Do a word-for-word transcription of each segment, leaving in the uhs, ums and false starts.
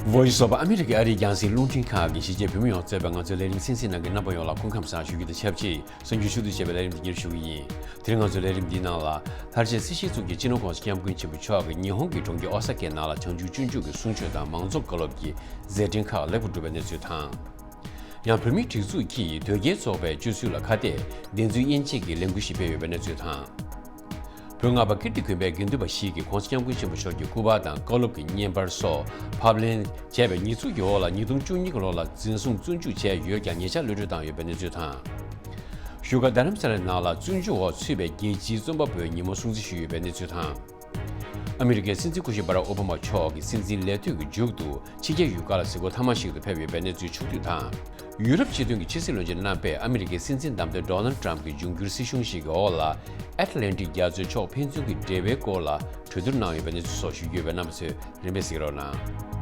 Voice of America ཨ་རིའི་རྒྱང་སྲིང་རླུང་འཕྲིན་ཁང་གི་གཞིས་བྱེས་བོད་མི་ཡོངས་གཙོས་པའི་ང་ཚོའི་ལས་རིམ་གསན་གཟིགས་གནང་མཁན་རྣམ་པ་ཡོངས་ལ་སྐུ་ཁམས་བཟང་ཞུ་རྒྱུ་དང་ཆབས་ཅིག་གསར་འགྱུར་ཕྱོགས་བསྡུས་བྱས་པའི་ལས་རིམ་འདི་སྙན་ཞུ་གི་ཡིན། དེ་རིང་ང་ཚོའི་ལས་རིམ་འདིའི་ནང་ལ། ལྷར་བཅས་སྲིད་ཞིའི་གཙུག་རྒྱན་སྤྱི་ནོར་༸གོང་ས་༸སྐྱབས་མགོན་ཆེན་པོ་མཆོག་གིས་ཉི་ཧོང་གི་གྲོང་ཁྱེར་ཨོ་ས་ཀའི་ནང་ལ་བྱང་ཆུབ་སྤྱོད་འཇུག་གི་གསུང་ཆོས་དང་མང་གཙོ་བཀའ་སློབ་ཀྱི་མཛད་འཕྲིན་ཁག་ལེགས་པོ་གྲུབ་པའི་གནས་ཚུལ་དང་། ཡང་བོད་མིའི་སྒྲིག་འཛུགས་ཀྱིས་དོལ་རྒྱལ་ཚོགས་པའི་སྤྱོད་ཚུལ་ལ་ཁ་གཏད་བདེན་རྫུན་དབྱེ་འབྱེད་ཀྱི་ལས་འགུལ་ཞིག་སྤེལ་ཡོད་པའི་གནས་ཚུལ་དང་། བོད་སྔགས་པ་ཀིརྟི་དགོན་པའི་དགེ་འདུན་པ་ཞིག་གིས་༸གོང་ས་༸སྐྱབས་མགོན་ཆེན་པོ་མཆོག་གི་སྐུ་པར་དང་བཀའ་སློབ་ཀྱི་བརྙན་པར་སོགས་ཕབ་ལེན་བྱས་པའི་ཉེས་འཛུགས་ཀྱི་འོག་ལ་ཉིས་སྟོང་བཅུ་གཉིས་ཀྱི་ལོ་ལ་འཛིན་བཟུང་བཙོན་འཇུག་བྱས་ཡོད་ཀྱང་ཉེ་ཆར་གློད་གྲོལ་བཏང་ཡོད་པའི་གནས་ཚུལ་དང་། བཞུགས་སྒར་རྡ་རམ་ས་ལའི་ནང་ལ་བཙོན་འཇུག་འོག་ཚུད་པའི་རྒྱལ་སྤྱིའི་རྩོམ་པ་པོའི་ཉིན་མོ་སྲུང་བརྩི་ཞུས་ཡོད་པའི་གནས་ཚུལ་དང་། ཨ་མི་རི་ཀའི་སྲིད་འཛིན་སྐུ་ཞབས་བྷ་རག་ཨོ་བྷ་མ་མཆོག་གི་སྲིད་འཛིན་ལས་དུས་ཀྱི་མཇུག་ཏུ་ཕྱི་རྒྱལ་ཡུལ་ཁག་ལ་གཟིགས་སྐོར་ཐེངས་མ་ཞིག་ཏུ་ཕེབས་ཡོད་པའི་གནས་ཚུལ་ཕྱོགས་བསྡུས་དང་། ཡུ་རོབ་སྤྱི་མཐུན་གྱི་ཕྱི་སྲིད་བློན་ཆེན་རྣམ་པས་ཨ་མི་རི་ཀའི་སྲིད་འཛིན་བདམས་ཐོན་ཌོ་ནལ་ཊམ་གྱི་འབྱུང་འགྱུར་སྲིད་གཞུང་ཞིག་གི་འོག་ལ་ཨེཊ་ལན་ཊིག་རྒྱ་མཚོའི་ཕྱོགས་ཕན་ཚུན་གྱི་འབྲེལ་བའི་སྐོར་ལ་གྲོས་བསྡུར་གནང་ཡོད་པའི་གནས་ཚུལ་སོགས་ཞུ་རྒྱུ་ཡོད་པས་རྣམ་པ་ཚོས་རིམ་པས་གཟིགས་རོགས་གནང་།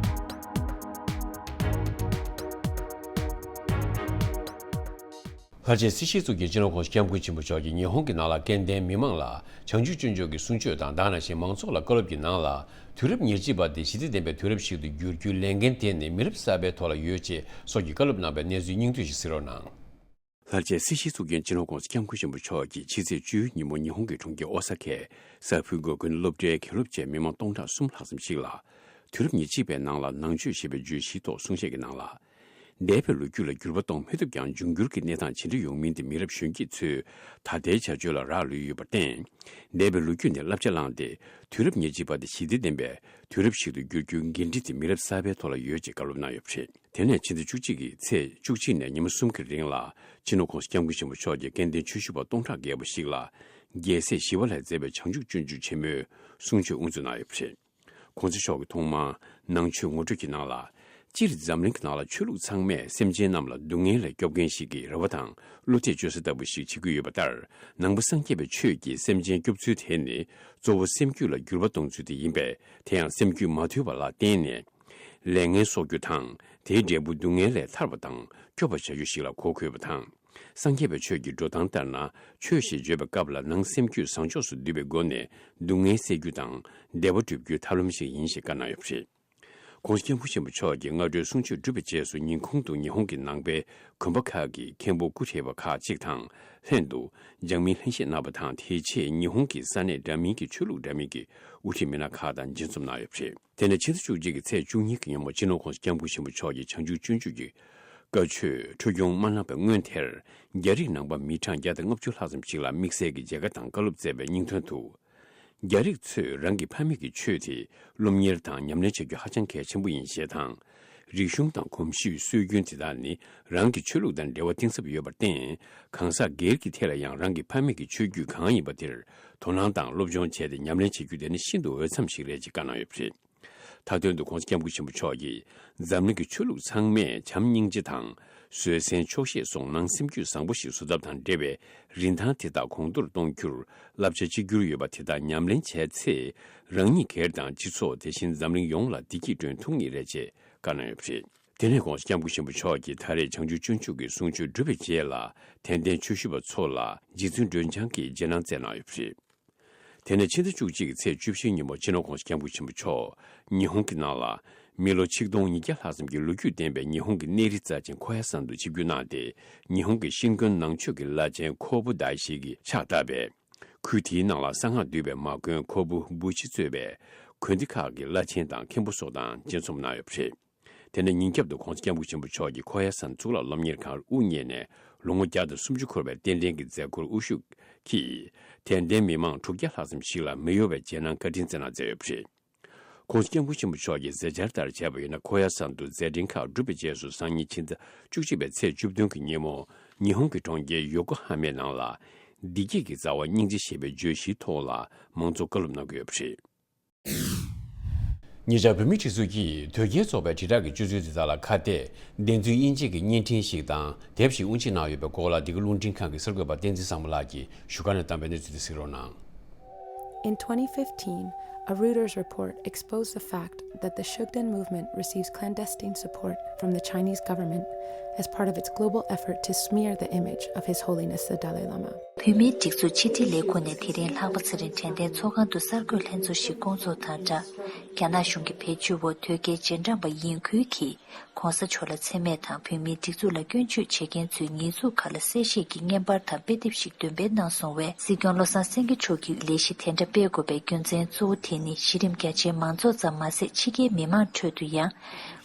ལྷར་བཅས་སྲིད་ཞིའི་གཙུག་རྒྱན་སྤྱི་ནོར་༸གོང་ས་༸སྐྱབས་མགོན་ཆེན་པོ་མཆོག་གིས་ཉི་ཧོང་གི་ནང་ལ་སྐལ་ལྡན་མི་མང་ལ་བྱང་ཆུབ་སྤྱོད་འཇུག་གི་གསུང་ཆོས་དང་དེ་ནང་བཞིན་མང་ཚོགས་ལ་བཀའ་སློབ་ཀྱི་ནང་ལ། དུས་རབས་ཉེར་གཅིག་པ་དེ་ཞི་བདེ་ལྡན་པའི་དུས་རབས་ཤིག་ཏུ་འགྱུར་རྒྱུའི་ལས་འགན་དེ་ནི་མི་རབས་གསར་པའི་ཐོག་ལ་ཡོད་ཅེས་སོགས་ཀྱི་བཀའ་སློབ་གནང་བའི་གནས་ཚུལ་སྙིང་བསྡུས་ཤིག་གཟིགས་རོགས་གནང་། ལྷར་བཅས་སྲིད་ཞིའི་གཙུག་རྒྱན་སྤྱི་ནོར་༸གོང་ས་༸སྐྱབས་མགོན་ཆེན་པོ་མཆོག་གིས་ཕྱི་ཚེས་བཅུའི་ཉིན་མོ་ཉི་ཧོང་གི་གྲོང་ཁྱེར་ཨོ་ས་ཀའི་ས་ཕུའི་སྒོ་ཀུན་སློབ་གྲྭའི་དགེ་སློབ་བཅས་མི་མང་སྟོང་ཕྲག་གསུམ་ལྷག་ཙམ་ཞིག་ལ། དུས་རབས་ཉེར་གཅིག་པའི་ནང་ལ་ནང་ཆོས་ཞེས་པའི་བརྗོད་གཞིའི་ཐོག་གསུང་བཤད་ཀྱི་ནང་ལ། འདས་པའི་ལོ་རྒྱུས་ལ་འགྱུར་བ་གཏོང་མི་ཐུབ་ཀྱང་འབྱུང་འགྱུར་གྱི་གནས་སྟངས་ཇི་འདྲ་ཡོང་མིན་དེ་མི་རབས་གཞོན་སྐྱེས་ཚོས་ད་ལྟའི་བྱ་སྤྱོད་ལ་རག་ལུས་ཡོད་པར་བརྟེན། འདས་པའི་ལོ་རྒྱུས་ནས་བསླབ་བྱ་བླངས་ཏེ། དུས་རབས་ཉེར་གཅིག་པ་དེ་ཞི་བདེ་ལྡན་པའི་དུས་རབས་ཤིག་ཏུ་འགྱུར་རྒྱུའི་འགན་འཁྲི་དེ་མི་རབས་གསར་པའི་ཐོག་ལ་ཡོད་ཅེས་བཀའ་སློབ་གནང་ཡོད་པ་རེད། དེ་ནས་ཕྱི་ཟླ་བཅུ་གཅིག་གི་ཚེས་བཅུ་གཅིག་ནས་ཉི་མ་གསུམ་གྱི་རིང་ལ་སྤྱི་ནོར་༸གོང་ས་༸སྐྱབས་མགོན་ཆེན་པོ་མཆོག་གིས་སྐལ་ལྡན་ཆོས་ཞུ་བ་སྟོང་ཕྲག་བརྒལ་བ་ཞིག་ལ། རྒྱལ་སྲས་ཞི་བ་ལྷས་མཛད་པའི་བྱང་ཆུབ་སྤྱོད་འཇུག་ཆེན་མོའི་གསུང་ཆོས་དབུ་འཛུགས་གནང་ཡོད་པ་རེད། ༸གོང་ས་མཆོག་གིས་ཐོག་མར་ནང་ཆོས་ངོ་སྤྲོད་ཀྱི་ནང་ལ། སྤྱིར་འཛམ་གླིང་གི་ནང་ལ་ཆོས་ལུགས་ཚང་མས་སེམས་ཅན་རྣམས་ལ་སྡུག་བསྔལ་ལས་སྐྱོབ་མཁན་ཞིག་གི་རེ་བ་དང་བློ་གཏད་བཅོལ་ས་ལྟ་བུ་ཞིག་བྱེད་ཀྱི་ཡོད་པ་ལྟར། ནང་པ་སངས་རྒྱས་པའི་ཆོས་ཀྱིས་སེམས་ཅན་སྐྱོབ་ཚུལ་དེ་ནི་གཙོ་བོ་སེམས་རྒྱུད་ལ་འགྱུར་བ་གཏོང་ཚུལ་དེ་ཡིན་པས། དེ་ཡང་སེམས་རྒྱུད་མ་དུལ་བ་ལ་བརྟེན་ནས། ལས་ངན་གསོག་རྒྱུ་དང་། དེའི་འབྲས་བུ་སྡུག་བསྔལ་ལས་ཐར་བ་དང་སྐྱོབ་པར་བྱ་རྒྱུ་ཞིག་ལ་གོ་དགོས་པ་དང་། སངས་རྒྱས་པའི་ཆོས་ཀྱི་འགྲོ་སྟངས་ལྟར་ན། ཆོས་ཞེས་བརྗོད་པའི་སྐབས་ལ་ནང་སེམས་རྒྱུད་བཟང་ཕྱོགས་སུ་འདུས་པའི་སྒོ་ནས་སྡུག་བསྔལ་སེལ་རྒྱུ་དང་བདེ་བ་སྒྲུབ་རྒྱུའི་ཐབས་ལམ་ཞིག་ཡིན་ཞེས་བཀའ་གནང་ཡོད་པ་རེད། ༸གོང་ས་༸སྐྱབས་མགོན་ཆེན་པོ་མཆོག་གིས་སྔ་དྲོའི་གསུང་ཆོས་གྲུབ་པའི་རྗེས་སུ་ཉིན་གུང་དུ་ཉི་ཧོང་གི་ནང་པའི་དགོན་པ་ཁག་གི་མཁན་པོ་སྐུ་བགྲེས་པ་ཁག་ཅིག་དང་ལྷན་དུ་སྦྱང་མིན་ལྷན་བཤད་གནང་བ་དང་། དེའི་རྗེས་ཉི་ཧོང་གི་ས་གནས་འདྲ་མིན་གྱི་ཆོས་ལུགས་འདྲ་མིན་གྱི་དབུ་ཁྲིད་མི་སྣ་ཁག་དང་མཇལ་འཛོམས་གནང་ཡོད་པ་རེད། དེ་ནས་ཕྱི་ཟླ་བཅུ་གཅིག་གི་ཚེས་བཅུ་གཉིས་ཀྱི་ཉིན་མོ་སྤྱི་ནོར་༸གོང་ས་༸སྐྱབས་མགོན་ཆེན་པོ་མཆོག་གིས་བྱང་ཆུབ་སྤྱོད་འཇུག་གི་བཀའ་ཆོས་འཕྲོ་སྐྱོང་མ་གནང་བའི་སྔོན་དེར། རྒྱ་རིགས་ནང་པ་མི་གྲངས་བརྒྱ་དང་ལྔ་བཅུ་ལྷག་ཙམ་ཞིག་ལ་དམིགས་བསལ་གྱི་མཇལ་ཁ་དང་བཀའ་སློབ་སྩལ་བའི་སྙིང་དོན་དུ། རྒྱ་རིགས་ཚོས་རང་གི་ཕ་མེས་ཀྱི་ཆོས་དེ་སློབ་གཉེར་དང་ཉམས་ལེན་བྱ་རྒྱུ་ཧ་ཅང་གལ་ཆེན་པོ་ཡིན་ཞེས་དང་། རིག་གཞུང་དང་གོམས་གཤིས་སྲོལ་རྒྱུན་དེ་དག་ནི་རང་གི་ཆོས་ལུགས་དང་འབྲེལ་བ་གཏིང་ཟབ་ཡོད་པར་བརྟེན། གང་ཟག་སྒེར་གྱི་ཐད་ལ་ཡང་རང་གི་ཕ་མེས་ཀྱི་ཆོས་བརྒྱུད་གང་ཡིན་པ་དེར་དོ་སྣང་དང་སློབ་སྦྱོང་བྱས་ཏེ་ཉམས་ལེན་བྱེད་རྒྱུ་དེ་ནི་ཤིན་ཏུ་འོས་འཚམ་ཞིག་རེད་ཅེས་བཀའ་གནང་ཡོད་པ་རེད། མཐའ་དོན་དུ་༸གོང་ས་༸སྐྱབས་མགོན་ཆེན་པོ་མཆོག་གིས་འཛམ་གླིང་གི་ཆོས་ལུགས་ཚང་མས་བྱམས་སྙིང་རྗེ་དང་བཟོད་བསྲན་ཆོག་ཤེས་སོགས་ནང་སེམས་རྒྱུད་བཟང་པོ་ཞིག་བཟོ་ཐབས་དང་འབྲེལ་བའི་རིན་ཐང་དེ་དག་གོང་མཐོར་གཏོང་རྒྱུར་བསླབ་བྱ་གཅིག་གྱུར་ཡོད་པ་དེ་དག་ཉམས་ལེན་བྱས་ཚེ། རང་ཉིད་སྒེར་དང་སྤྱི་ཚོགས་དེ་བཞིན་འཛམ་གླིང་ཡོངས་ལ་བདེ་སྐྱིད་བསྐྲུན་ཐུབ་ངེས་རེད་ཅེས་བཀའ་གནང་ཡོད་པ་རེད། དེ་ནས་༸གོང་ས་༸སྐྱབས་མགོན་ཆེན་པོ་མཆོག་གིས་ད་རེས་བྱང་ཆུབ་སྤྱོད་འཇུག་གི་གསུང་ཆོས་གྲུབ་པའི་རྗེས་ལ་དད་ལྡན་ཆོས་ཞུ་བ་ཚོ་ལ་རྗེ་བཙུན་སྒྲོལ་ལྗང་གིས་རྗེས་གནང་སྩལ་གནང་ཡོད་པ་རེད། དེ་ནས་ཕྱི་ཟླ་བཅུ་གཅིག་གི་ཚེས་བཅུ་བཞིའི་ཉིན་མོ་སྤྱི་ནོར་༸གོང་ས་༸སྐྱབས་མགོན་ཆེན་པོ་མཆོག་ཉི་ཧོང་གི་ནང་ལ་མི་ལོ་ཆིག་སྟོང་ཉིས་བརྒྱ་ལྷག་ཙམ་གྱི་ལོ་རྒྱུས་ལྡན་པའི་ཉི་ཧོང་གི་གནས་རི་རྩ་ཆེན་ཁོ་ཡ་སན་དུ་ཆིབས་བསྒྱུར་གནང་སྟེ། ཉི་ཧོང་གི་ཤིན་ཀོན་ནང་ཆོས་ཀྱི་བླ་ཆེན་ཁོ་བུ་དཱ་ཞིག་གིས་ཕྱག་བཏབ་པའི་ཁུལ་དེའི་ནང་ལ་གསང་སྔགས་འདུས་པའི་མ་དགོན་ཁོ་བུ་བུ་ཆི་གཙོས་པའི་དགོན་སྡེ་ཁག་གི་བླ་ཆེན་དང་མཁན་པོ་སོགས་དང་མཇལ་འཛོམས་གནང་ཡོད་པ་རེད། དེ་ནས་ཉིན་རྒྱབ་ཏུ་༸གོང་ས་༸སྐྱབས་མགོན་ཆེན་པོ་མཆོག་གིས་ཁོ་ཡ་སན་གཙུག་ལག་སློབ་གཉེར་ཁང་དབུ་བརྙེས་ནས་ལོ་ངོ་བརྒྱ་དང་སུམ་ཅུ་འཁོར་བའི་རྟེན་འབྲེལ་གྱི་མཛད་སྒོར་དབུ་བཞུགས་ཀྱིས། དད་ལྡན་མི་མང་དྲུག་བརྒྱ་ལྷག་ཙམ་ཞིག་ལ་མི་གཡོ་བའི་རྗེས་གནང་བཀའ་དྲིན་སྩལ་གནང་མཛད་ཡོད་པ་རེད། ༸གོང་ས་༸སྐྱབས་མགོན་ཆེན་པོ་མཆོག་གིས་མཛད་འཆར་ལྟར་བྱས་པ་ཡིན་ན། ཁོ་ཡ་སན་དུ་མཛད་འཕྲིན་ཁག་བསྒྲུབས་པའི་རྗེས་སུ་སང་ཉིན་ཕྱི་ཟླ་བཅུ་གཅིག་པའི་ཚེས་བཅུ་བདུན་གྱི་ཉིན་མོ་ཉི་ཧོང་གི་གྲོང་ཁྱེར་ཡོ་ཀོ་ཧ་མའི་ནང་ལ། བདེ་སྐྱིད་ཀྱི་རྩ་བ་སྙིང་རྗེ་ཞེས་པའི་བརྗོད་གཞིའི་ཐོག་ལ་མང་གཙོ་བཀའ་སློབ་གནང་གི་ཡོད་པ་རེད། ཉེ་ཆར་བོད་མིའི་སྒྲིག་འཛུགས་ཀྱིས་དོལ་རྒྱལ་ཚོགས་པའི་དྲིལ་བསྒྲགས་ཀྱི་སྤྱོད་ཚུལ་དེ་དག་ལ་ཁ་གཏད། བདེན་རྫུན་དབྱེ་འབྱེད་ཀྱི་བརྙན་འཕྲིན་ཞིག་དང་དེབ་ཞིག་དབུ་འབྱེད་གནང་ཡོད་པའི་སྐོར་ལ། འདི་ག་རླུང་འཕྲིན་ཁང་གི་གསར་འགོད་པ་བསྟན་འཛིན་བཟང་མོ་ལགས་ཀྱིས་བཞུགས་སྒར་ནས་བཏང་བའི་གནས་ཚུལ་དེ་གཟིགས་རོགས་གནང་། In twenty fifteen, a Reuters report exposed the fact that the Shugden movement receives clandestine support from the Chinese government as part of its global effort to smear the image of His Holiness the Dalai Lama. བོད་མིའི་སྒྲིག་འཛུགས་ཕྱི་དྲིལ་ལས་ཁུངས་ནས་དེ་རིང་ལྷག་པ་ཚེ་རིང་དྲན་རྟེན་ཚོགས་ཁང་དུ་གསར་འགོད་ལྷན་ཚོགས་ཤིག་བསྐོང་ཚོགས་དང་སྦྲགས། རྒྱ་ནག་གཞུང་གི་བེད་སྤྱོད་འོག་དོལ་རྒྱལ་རྗེས་འབྲང་པ་ཡིན་ཁུལ་གྱིས་༸གོང་ས་མཆོག་ལ་མཚན་སྨད་དང་བོད་མིའི་སྒྲིག་འཛུགས་ལ་སྐྱོན་བརྗོད་བྱེད་མཁན་ཚོའི་ཉེས་འཛུགས་ཁག་ལ་གསལ་བཤད་ཀྱི་བརྙན་པར་དང་དཔེ་དེབ་ཞིག་འདོན་སྤེལ་གནང་སོང་བས། སྲིད་སྐྱོང་བློ་བཟང་སེང་གེ་མཆོག་གིས་ལས་གཞི་དེ་འདྲ་སྤེལ་དགོས་པའི་རྒྱུ་མཚན་གཙོ་བོ་དེ་ནི་གཞི་རིམ་རྒྱ་ཆེའི་མང་ཚོགས་ཙམ་མ་ཟད། ཕྱི་རྒྱལ་མི་མང་ཁྲོད་དུ་ཡང་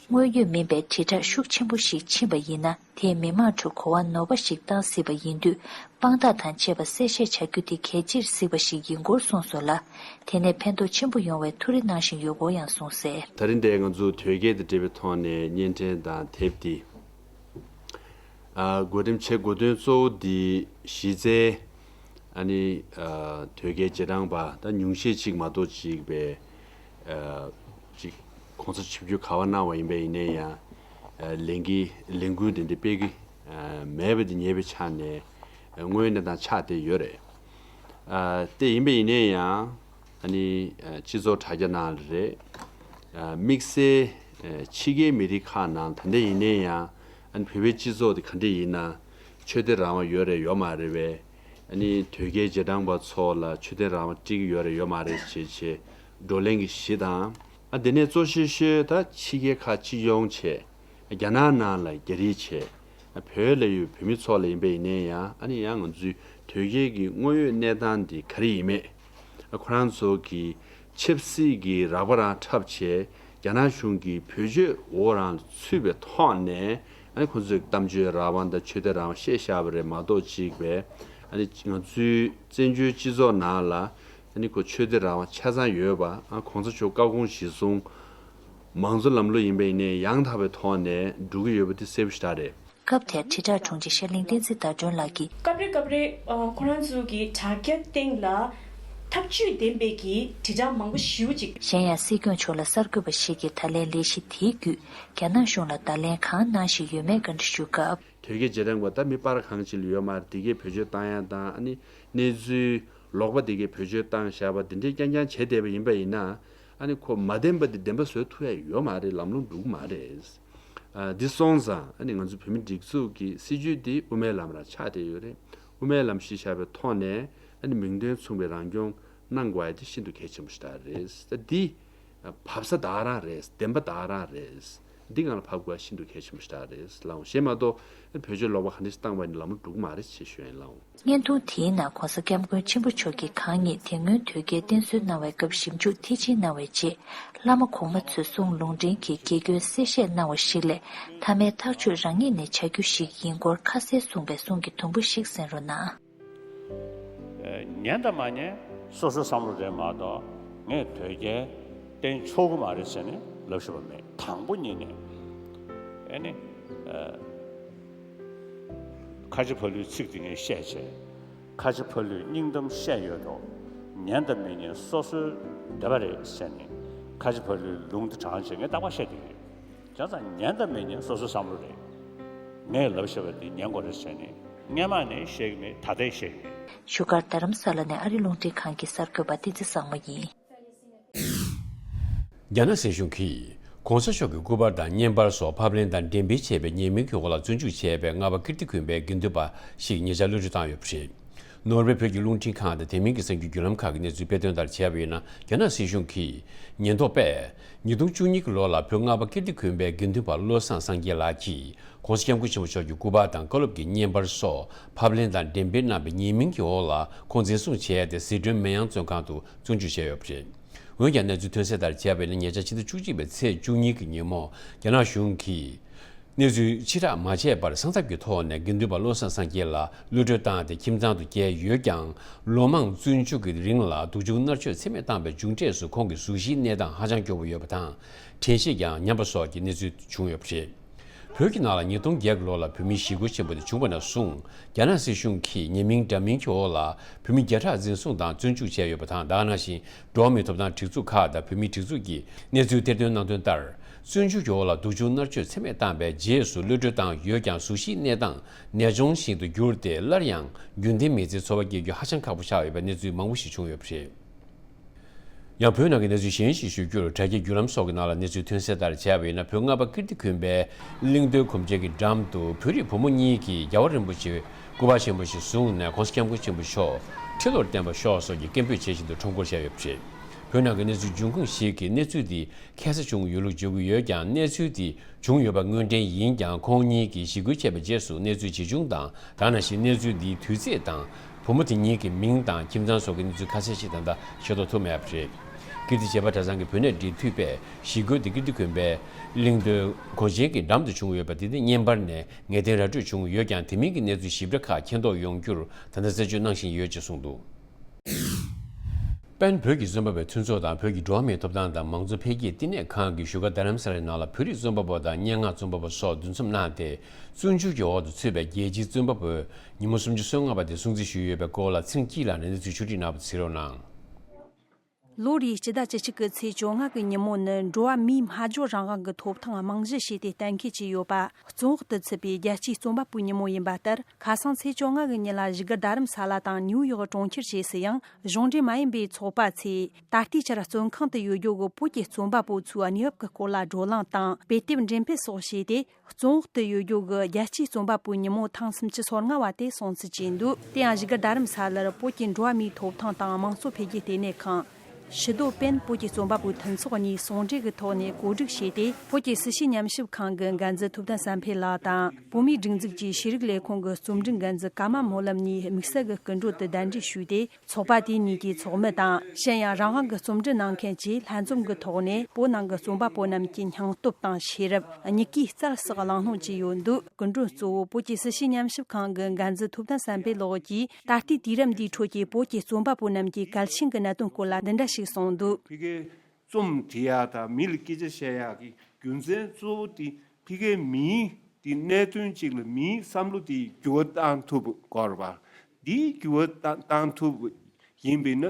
དངོས་ཡོད་མིན་པའི་དྲིལ་བསྒྲགས་ཤུགས་ཆེན་པོ་ཞིག་ཕྱིན་པ་ཡིན་ན། དེས་མི་མང་ཁྲོད་གོ་བ་ནོར་བ་ཞིག་བཏང་སྲིད་པ་ཡིན་དུས། དཔང་རྟགས་དང་བཅས་པ་གསལ་བཤད་བྱ་རྒྱུ་དེ་གལ་ཆེར་གཟིགས་པ་ཞིག་ཡིན་སྐོར་གསུངས་སོང་ལ། དེ་ནས་ཕན་ཐོགས་ཆེན་པོ་ཡོང་བའི་ཐུགས་རེ་གནང་བཞིན་ཡོད་སྐོར་ཡང་གསུངས་གསལ། ད་རིང་འདིར་ང་ཚོ་དོལ་རྒྱལ་དང་འབྲེལ་བའི་ཐོག་ནས་བརྙན་འཕྲིན་དང་དེབ་འདི། ཨ། བགོ་འགྲེམས་བྱེད་དགོས་དོན་གཙོ་བོ་འདི་གཞི་རྩའི། ཨ་ནི། ཨ། དོལ་རྒྱལ་རྗེས་འབྲང་པ་ད་ཉུང་ཤས་ཅིག་མ་གཏོགས་ཅིག་པའི། ཨ། ཅིག་༸གོང་ས་ཆིབས་བསྒྱུར་ག་པར་གནང་བ་ཡིན་པ་ཡིན་ནའི་ཡང་། ཨ། ལས་འགུལ་ལས་འགུལ་དེ་འདྲ་སྤེལ་གྱི། ཨ། མེད་པ་དེ་ངེས་པའི་ཆ་ནས། ཨ། དངོས་ཡོད་གནས་སྟངས་ཆགས་བསྡད་ཡོད་རེད། ཨ། དེ་ཡིན་པ་ཡིན་ནའི་ཡང་། ཨ་ནི། ཨ། སྤྱི་ཚོགས་དྲ་རྒྱ་ནང་ལ་རེད། ཨ། དམིགས་བསལ། ཨ། ཕྱི་རྒྱལ་མི་རིགས་ཁག་ནང་ད་ལྟ་ཡིན་ནའི་ཡང་། ཨ་ནི་བོད་པའི་སྤྱི་ཚོགས་དེ་ག་འདྲ་ཡིན་ན། ཆོས་དད་རང་དབང་ཡོད་རེད་ཡོད་མ་རེད་པས། ཨ་ནི་དོལ་རྒྱལ་རྗེས་འབྲང་པ་ཚོ་ལ་ཆོས་དད་རང་དབང་སྤྲད་ཀྱི་ཡོད་རེད་ཡོད་མ་རེད་ཅེས་བྱས་བགྲོ་གླེང་གི་གཞི་དང་། ཨ། དེ་ནས་གཙོ་ཆེ་ཤོས་ད་ཕྱི་རྒྱལ་ཁག་སྤྱི་ཡོངས་བྱས། རྒྱ་ནག་ནང་ལ་རྒྱ་རིགས་བྱས། ཨ། བོད་ལ་ཡོད་བོད་མི་ཚོ་ལ་ཡིན་པ་ཡིན་ནའི་ཡང་། ཨ་ནི་ཡང་ང་ཚོའི་དོལ་རྒྱལ་གྱི་དངོས་ཡོད་གནས་སྟངས་འདི་ག་རེ་ཡིན་མེད། ཨ། ཁོ་རང་ཚོ་གི་ཆབ་སྲིད་ཀྱི་རགས་པ་རང་འཁྲབ་བྱས། རྒྱ་ནག་གཞུང་གི་བེད་སྤྱོད་འོག་རང་ལ་ཚུད་པའི་ཐོག་ནས། ཨ་ནི་ཁོ་ཚོས་གཏམ་བརྗོད་རང་དབང་དང་ཆོས་དད་རང་དབང་བཤད་བཞག་པ་རེད་མ་གཏོགས་ཅིག་པས། ཨ་ནི་ང་ཚོའི་བཙན་བྱོལ་སྤྱི་ཚོགས་ནང་ལ། ཨ་ནི་ཁོ་ཆོས་དད་རང་དབང་ཆ་ཚང་ཡོད་པ། ཨ། གོང་ས་མཆོག་བཀའ་དགོངས་གཞིར་བཟུང་། མང་གཙོ་ལམ་ལུགས་ཡིན་པ་ཡིན་ནའི་ཡང་དག་པའི་ཐོག་ནས་འགྲོ་གི་ཡོད་པ་དེ་གསལ་པོ་ཞེ་དྲག་རེད། སྐབས་དེར་དྲིལ་བསྒྲགས་དྲུང་ཆེ་ཤར་གླིང་བསྟན་འཛིན་ཟླ་སྒྲོན་ལགས་ཀྱིས། སྐབས་རེ་སྐབས་རེ། ཨ། ཁོ་རང་ཚོ་གི་དྲ་རྒྱ་སྟེང་ལ་ཐབས་ཇུས་ལྡན་པའི་གི་དྲིལ་བསྒྲགས་མང་པོ་ཞེ་པོ་ཅིག་གཞན་ཡང་སྲིད་སྐྱོང་མཆོག་ལ་གསར་འགོད་པ་ཞིག་གིས་ད་ལན་ལས་གཞི་དེའི་བརྒྱུད་རྒྱ་ནག་གཞུང་ལ་བརྡ་ལན་གང་གནང་བཞིན་ཡོད་མེད་བཀའ་འདྲི་ཞུས་སྐབས། དོལ་རྒྱལ་རྗེས་འབྲང་པ་ད་མི་སྤར་གང་ཅིག་ལ་ཡོད་མ་རེད། དེ་གའི་བེད་སྤྱོད་བཏང་ཡ་དང་། ཨ་ནི་གནས་ཚུལ་ལོག་པ་དེ་གའི་བེད་སྤྱོད་བཏང་བཞག་པ་དེ་འདྲའི་རྐྱང་རྐྱང་བྱས་བསྡད་པ་ཡིན་པ་ཡིན་ན། ཨ་ནི་ཁོ་མ་བདེན་པ་དེ་བདེན་པ་བཟོ་ཐུབ་ཡ་ཡོད་མ་རེད། ལམ་ལྷོང་འགྲོ་གི་མ་རེད། ཨ། འདི་སོང་ཙང་། ཨ་ནི་ང་ཚོ་བོད་མི་སྒྲིག་འཛུགས་ཀྱི་སྲིད་བྱུས་འདི་དབུ་མའི་ལམ་རང་ཆགས་བསྡད་ཡོད་རེད། དབུ་མའི་ལམ་གཞི་བཞག་པའི་ཐོག་ནས། ཨ་ནི་མིང་དོན་མཚུངས་པའི་རང་སྐྱོང་གནང་དགོས་ཡ་དེ་ཤིན་ཏུ་གལ་ཆེན་པོ་ཞིག་རེད། ད་འདི་བབས་ས་ད་ག་རང་རེད། བདེན་པ་ད་ག་རང་རེད། འདི་སྒང་ལ་བབས་དགོས་ཡ་ཤིན་ཏུ་གལ་ཆེན་པོ་ཞིག་རེད་ལགས། གཞན་མ་གཏོགས་བེད་སྤྱོད་ལོག་པ་ག་འདྲ་ཞིག་བཏང་བ་ཡིན་ན་ལམ་ལྷོང་འགྲོ་གི་མ་རེད་ཅེས་ཞུ་ཡ་ཡིན་ལགས། བརྙན་ཐུང་དེའི་ནང་༸གོང་ས་༸སྐྱབས་མགོན་ཆེན་པོ་མཆོག་གིས་གང་ཉིད་དེ་སྔོན་དོལ་རྒྱལ་བསྟེན་གསོལ་གནང་བའི་སྐབས་ཞིབ་འཇུག་མཐིལ་ཕྱིན་གནང་བའི་རྗེས། བླ་མ་གོང་མ་ཚོའི་གསུང་ལུང་འདྲེན་གྱི་དགེ་སྐྱོན་གསལ་བཤད་གནང་བ་ཞིག་ལས། མཐའ་མའི་ཐག་གཅོད་རང་ཉིད་ནས་བྱ་རྒྱུ་ཞིག་ཡིན་སྐོར་ཁ་གསལ་གསུངས་པའི་གསུང་གི་དུམ་བུ་ཞིག་གསན་རོགས་གནང་། ཉན་དང་མ་ཉན་སོ་སོའི་བསམ་བློ་རེད་མ་གཏོགས། ངས་དོལ་རྒྱལ་བསྟེན་ཆོག་གི་མ་རེད་ཟེར་ནས་ལབ་ཤེས་པ་མེད། དང་པོ་ཉིད་ནས། ཨ་ནི། ཨ། ཁ་ཆེ་ཕ་ལུའི་ཚིག་དེ་ངས་བཤད་བྱས། ཁ་ཆེ་ཕ་ལུས་སྙིང་གཏམ་བཤད་ཡོད་དོ། ཉན་དང་མི་ཉན་སོ་སོའི་འདོད་པ་རེད་ཟེར་ནས། ཁ་ཆེ་ཕ་ལུའི་ལུང་དེ་དྲངས་བྱས་ངས་རྟག་པར་བཤད་བསྡད་ཀྱི་རེད། བྱས་ཙང་ཉན་དང་མི་ཉན་སོ་སོའི་བསམ་བློ་རེད། ངས་ལབ་བཞག་པ་འདི་ཉན་དགོས་རེད་ཟེར་ནས་སྔན་མ་ནས་བཤད་ཀྱི་མེད། ད་ལྟའི་བཤད་ཀྱི་མེད། བཞུགས་སྒར་རྡ་རམ་ས་ལ་ནས་ཨ་རི་རླུང་འཕྲིན་ཁང་གི་གསར་འགོད་པ་བསྟན་འཛིན་བཟང་མོ་ཡིན། རྒྱ་ནག་སྲིད་གཞུང་གིས་༸གོང་ས་མཆོག་གི་སྐུ་པར་དང་བརྙན་པར་སོགས་ཕབ་ལེན་དང་འགྲེམས་སྤེལ་བྱས་པའི་ཉེས་མིང་གི་འོག་ལ་བཙོན་འཇུག་བྱས་པའི་རྔ་པ་ཀིརྟི་དགོན་པའི་དགེ་འདུན་པ་ཞིག་ཉེ་ཆར་གློད་གྲོལ་བཏང་ཡོད་པ་རེད། ནོར་ཝེ་བོད་ཀྱི་རླུང་འཕྲིན་ཁང་དང་དེ་མིན་གྱི་གསར་འགྱུར་བརྒྱུད་ལམ་ཁག་གིས་གནས་ཚུལ་སྤེལ་དོན་ལྟར་བྱས་པ་ཡིན་ན། རྒྱ་ནག་སྲིད་གཞུང་གིས་ཉེན་རྟོག་པས་ཉིས་སྟོང་བཅུ་གཉིས་ཀྱི་ལོ་ལ་བོད་རྔ་པ་ཀིརྟི་དགོན་པའི་དགེ་འདུན་པ་བློ་བཟང་སངས་རྒྱས་ལགས་ཀྱིས་༸གོང་ས་༸སྐྱབས་མགོན་ཆེན་པོ་མཆོག་གི་སྐུ་པར་དང་བཀའ་སློབ་ཀྱི་བརྙན་པར་སོགས་ཕབ་ལེན་དང་འགྲེམས་སྤེལ་གནང་བའི་ཉེས་མིང་གི་འོག་ལ་ཁོང་འཛིན་བཟུང་བྱས་ཏེ་ཟི་ཁྲོན་མེ་ཡང་བཙོན་ཁང་དུ་བཙོན་འཇུག་བྱས་ཡོད་པ་རེད། འོན་ཀྱང་གནས་ཚུལ་ཐོན་གསལ་ལྟར་བྱས་པ་ཡིན་ན། ཉེ་ཆར་ཕྱི་ཟླ་བཅུ་གཅིག་པའི་ཚེས་བཅུ་གཉིས་ཀྱི་ཉིན་མོ་རྒྱ་ནག་གཞུང་གིས་གནས་ཚུལ་ཕྱིར་བསྒྲགས་མ་བྱས་པར་གསང་ཐབས་ཀྱི་ཐོག་ནས་དགེ་འདུན་པ་བློ་བཟང་སངས་རྒྱས་ལགས་གློད་གྲོལ་བཏང་སྟེ་ཁྱིམ་ཚང་དུ་བསྐྱལ་ཡོད་ཀྱང་། ལོ་མང་བཙོན་འཇུག་གི་རིང་ལ་སྡུག་སྦྱོང་མནར་གཅོད་ཚད་མེད་བཏང་པའི་མཇུག་འབྲས་སུ་ཁོང་གི་གཟུགས་གཞིའི་གནས་སྟངས་ཧ་ཅང་སྐྱོ་པོ་ཡོད་པ་དང་། དྲན་ཤེས་ཀྱང་ཉམས་པ་སོགས་ཀྱི་གནས་ཚུལ་བྱུང་ཡོད་པ་རེད། བོད་ཀྱི་ནང་ལ་ཉིས་སྟོང་བརྒྱད་ཀྱི་ལོ་ལ་བོད་མིའི་ཞི་རྒོལ་ཆེན་པོ་དེ་བྱུང་བ་ནས་བཟུང་། རྒྱ་ནག་སྲིད་གཞུང་གིས་ཉེས་མིང་འདྲ་མིན་གྱི་འོག་ལ་བོད་མི་བརྒྱ་ཕྲག་འཛིན་བཟུང་དང་བཙོན་འཇུག་བྱས་ཡོད་པ་དང་། ད་ག་ནང་བཞིན་འགྲོ་བ་མིའི་ཐོབ་ཐང་སྒྲིག་འཛུགས་ཁག་དང་བོད་མིའི་སྒྲིག་འཛུགས་ཀྱིས་གནས་ཚུལ་གཏེར་འདོན་གནང་དོན་ལྟར། བཙོན་འཇུག་གི་འོག་ལ་སྡུག་སྦྱོང་མནར་གཅོད་ཚད་མེད་བཏང་པའི་རྗེས་སུ་གློད་གྲོལ་བཏང་ཡོད་ཀྱང་། གཟུགས་གཞིའི་གནས་སྟངས་ནད་གཅོང་ཞིག་ཏུ་གྱུར་ཏེ། སླར་ཡང་རྒྱུན་ལྡན་མི་ཚེའི་འཚོ་བ་སྐྱེལ་རྒྱུ་ཧ་ཅང་ཁག་པོ་ཆགས་ཡོད་པའི་གནས་ཚུལ་མང་པོ་ཞིག་བྱུང་ཡོད་པ་རེད། ཡང་བོད་ནང་གི་གནས་ཚུལ་གཞན་ཞིག་ཞུ་རྒྱུར། དྲ་རྒྱའི་བརྒྱུད་ལམ་སོགས་ཀྱི་ནང་ལ་གནས་ཚུལ་ཐོན་གསལ་ལྟར་བྱས་པ་ཡིན་ན། བོད་རྔ་པ་ཀིརྟི་དགོན་པའི་གླིང་རྡོའི་གོམ་བྱེད་ཀྱི་འགྲམ་དུ་བོད་རིགས་བུ་མོ་གཉིས་ཀྱིས་རྒྱལ་བ་རིན་པོ་ཆེ་ སྐུ་པར་ཆེན་པོ་ཞིག་བཟུང་ནས་༸གོང་ས་༸སྐྱབས་མགོན་ཆེན་པོ་མཆོག་ཁྲི་ལོར་བརྟན་པར་ཤོག་སོགས་ཀྱི་སྐད་འབོད་བྱེད་བཞིན་དུ་ཁྲོམ་སྐོར་བྱས་ཡོད་པ་རེད། བོད་ནང་གི་གནས་ཚུལ་འབྱུང་ཁུངས་ཤིག་གིས་གནས་ཚུལ་འདི་ཁ་གསལ་བྱུང་ཡོད་ལུགས་བརྗོད་ཀྱི་ཡོད་ཀྱང་། གནས་ཚུལ་འདི་བྱུང་ཡོད་པ་དངོས་འབྲེལ་ཡིན་ཀྱང་། ཁོང་གཉིས་ཀྱིས་ཞི་རྒོལ་བྱས་པའི་རྗེས་སུ་གནས་ཚུལ་ཇི་བྱུང་དང་། དེ་ནང་བཞིན་གནས་ཚུལ་འདིའི་དུས་ཚེས་དང་། བུ་མོ་དེ་གཉིས་ཀྱི་མིང་དང་ཁྱིམ་ཚང་སོགས་ཀྱི་གནས་ཚུལ་ཁ་གསལ་ཞིག་ད་ལྟ་ཤེས་རྟོགས་ཐུབ་མེད་པ་རེད། ཀིརྟི་བྱེས་པ་གྲྭ་ཚང་གི་བོད་གནས་འབྲེལ་མཐུད་པས་ཞི་རྒོལ་དེ་ཀིརྟི་དགོན་པའི་གླིང་སྟོད་གོ་ཆེན་གྱི་འགྲམ་དུ་བྱུང་ཡོད་པ་དེ་ནི་བརྙན་པར་ནས་ངེས་གཏན་ར་སྤྲོད་བྱུང་ཡོད་ཀྱང་། དེ་མིན་གྱི་གནས་ཚུལ་ཞིབ་ཕྲ་ཁག་མཁྱེན་རྟོགས་ཡོང་རྒྱུར་ད་ལྟ་རྩད་གཅོད་གནང་བཞིན་ཡོད་ཅེས་གསུངས་འདུག་པེན་བོད་ཀྱི་རྩོམ་པ་པོའི་མཐུན་ཚོགས་དང་བོད་ཀྱི་འགྲོ་བ་མིའི་ཐོབ་ཐང་དང་མང་གཙོ་འཕེལ་རྒྱས་བསྟི་གནས་ཁང་གིས་བཞུགས་སྒར་རྡ་རམ་ས་ལའི་ནང་ལ་བོད་རིགས་རྩོམ་པ་པོ་དང་སྙན་ངག་རྩོམ་པ་པོ་སོགས་འདུ་འཛོམས་གནང་སྟེ། བཙོན་འཇུག་གི་འོག་ཏུ་ཚུད་པའི་རྒྱལ་སྤྱིའི་རྩོམ་པ་པོས་ཉིན་མོ་སུམ་ཅུ་སོ་ལྔ་པ་དེ་སྲུང་བརྩི་ཞུས་ཡོད་པའི་སྐོར་ལ་ཚེ་རིང་སྐྱིད་ལགས་ནས་གནས་ཚུལ་ཕྱོགས་སྒྲིག་གནང་བ་གཟིགས་རོགས་གནང་། ལོ་རེའི་སྤྱི་ཟླ་བཅུ་གཅིག་གི་ཚེས་བཅོ་ལྔ་གི་ཉིན་མོ་ནི་འགྲོ་བ་མིའི་སྨྲ་བརྗོད་རང་དབང་གི་ཐོབ་ཐང་རྨང་གཞི་བྱས་ཏེ་གཏན་འཁེལ་བྱས་ཡོད་པ། བཙོན་འོག་ཏུ་ཚུད་པའི་རྒྱལ་སྤྱིའི་རྩོམ་པ་པོའི་ཉིན་མོ་ཡིན་པ་ལྟར། ཁ་སང་ཚེས་བཅོ་ལྔ་གི་ཉིན་ལ་བཞུགས་སྒར་རྡ་རམ་ས་ལ་དང་ནིའུ་ཡོག་གྲོང་ཁྱེར་བཅས་སུ་ཡང་གཞུང་འབྲེལ་མ་ཡིན་པའི་ཚོགས་པ་ཚོས་ད་ལྟའི་ཆར་བཙོན་ཁང་དུ་ཡོད་རྒྱུ་གི་བོད་ཀྱི་རྩོམ་པ་པོ་ཚོའི་གནས་བབ་ཀྱི་སྐོར་ལ་བགྲོ་གླེང་དང་དཔེ་དེབ་འགྲེམས་སྤེལ་སོགས་བྱས་ཏེ། བཙོན་འོག་ཏུ་ཡོད་རྒྱུ་གི་རྒྱལ་སྤྱིའི་རྩོམ་པ་པོའི་ཉིན་མོ་ཐེངས་སུམ་ཅུ་སོ་ལྔ་བ་དེ་སྲུང་བརྩི་བྱས་འདུག་དེ་ཡང་བཞུགས་སྒར་རྡ་རམ་ས་ལར་བོད་ཀྱི་འགྲོ་བ་མིའི་ཐོབ་ཐང་དང་དམངས་གཙོ་འཕེལ་རྒྱས་ལྟེ་གནས་ཁང་། ཕྱི་སྡོད་པེན་བོད་ཀྱི་རྩོམ་པ་པོའི་མཐུན་ཚོགས་གཉིས་ཟུང་འབྲེལ་གྱི་ཐོག་ནས་གོ་སྒྲིག་བྱས་ཏེ། བོད་ཀྱི་སྲིད་བྱུས་ཉམས་ཞིབ་ཁང་གི་འགན་འཛིན་ཐུབ་བསྟན་བསམ་འཕེལ་ལགས་དང་། བོད་མིའི་སྒྲིག་འཛུགས་ཀྱི་ཤེས་རིག་ལས་ཁུངས་ཀྱི་རྩོམ་སྒྲིག་འགན་འཛིན་ཀརྨ་སྨོན་ལམ་གཉིས་དམིགས་བསལ་གྱི་སྐུ་མགྲོན་དུ་གདན་འདྲེན་ཞུས་ཏེ། ཚོགས་པ་དེ་གཉིས་ཀྱི་ཚོགས་མི་དང་། གཞན་ཡང་རང་དབང་གི་རྩོམ་འབྲི་གནང་མཁན་གྱིས་ལྷན་འཛོམས་ཀྱི་ཐོག་ནས་བོད་ནང་གི་རྩོམ་པ་པོ་རྣམས་ཀྱི་སྙིང་སྟོབས་དང་ཤེས་རབ། མྱུ་གུའི་རྩལ་སོགས་གླེང་སློང་བྱས་ཡོད་འདུག་སྐུ་མགྲོན་གཙོ་བོ་བོད་ཀྱི་སྲིད་བྱུས་ཉམས་ཞིབ་ཁང་གི་འགན་འཛིན་ཐུབ་བསྟན་བསམ་འཕེལ་ལགས་ཀྱིས། ད་ལྟའི་དུས་རབས་འདིའི་ཁྲོད་ཀྱི་བོད་ཀྱི་རྩོམ་པ་པོ་རྣམས་ཀྱི་གལ་ཆེན་གྱི་གནད་དོན་སྐོར་ལ་འདི་འདྲ་ཞིག་གསུངས་འདུག་ཕ་གིའི་རྩོམ་འབྲི་ཡག་དང་མི་ལ་སྐད་ཆ་བཤད་ཡག་གི་རྒྱུ་མཚན་གཙོ་བོ་དེ་ཕ་གིའི་མིའི་དེ་གནད་དོན་གཅིག་ལ་མིའི་བསམ་བློ་དེ་འགྱུར་བ་བཏང་ཐུབ་དགོས་རེད་པ། དེའི་འགྱུར་བ་བཏང་བཏང་ཐུབ་ཡིན་པས་ན།